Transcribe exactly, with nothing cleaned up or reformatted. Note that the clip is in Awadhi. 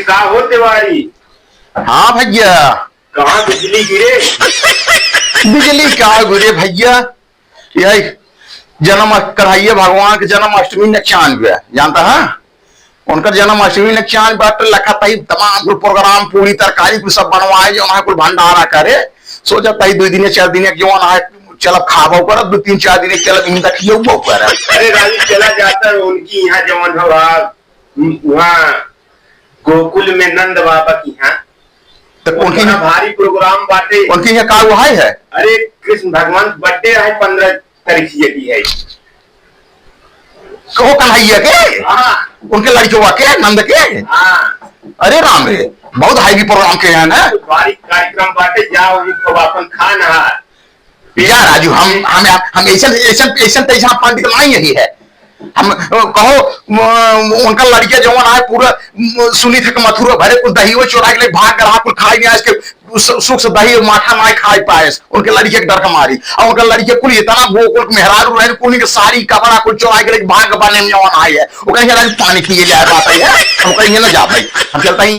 का हो तिवारी? हाँ भैया। कहाँ बिजली गिरे? बिजली का गिरे भैया, यही जन्म, कन्हैया भगवान के जन्माष्टमी नचान बा, जानता है? उनकर जन्माष्टमी नचान बाटे, लखत ही तमाम कुल program, पूरी तरकारी कुल सब बनवाए, जो वहाँ कुल भंडारा करे। सोचत ही दुइ दिन चार दिन के जवन है, चलब खाबो करब, दुइ तीन चार दिन के चलब इनका खियबो करब। अरे राजू, चला जाता है उनकी यहाँ जवन हो, आ, वहाँ गोकुल में नंद बाबा की यहाँ। तो उनकी बड़ा भारी program बाटे। उनकी यहाँ का वो है, है? अरे कृष्ण भगवान के birthday है, पन्द्रह तारीख ये भी है। कहो कन्हैया के? हाँ। उनके लड़कवा के, नंद के? हाँ। अरे राम रे, बहुत heavy program के हैं ना? भारी कार्यक्रम बाटे, जाओ वहीं खूब अपन खा नहा। या राजू, हम, हम, हम ऐसन, ऐसन, ऐसन तैसन पंडित नहीं यही है। हम, अ, कहो, अ, उनका लड़के जवन आए पूरा, अ, सुनी थे कि मथुरा भरे कुल दही वो चोरा के ले भाग रहा, कुल खाए नहीं आज के सु-, सुख से दही माठा ना खाए पाए। उनके लड़के के डर का मारी। और उनका लड़के कुल इतना गोकुल के मेहरारू रहे, कुल के साड़ी कपड़ा कुल चोरा के ले भाग बने में जवन आए है। वो कहेंगे, "राजू, पानी पिए जाए बात है, हम कहेंगे ना जा भाई, हम चलता ही।"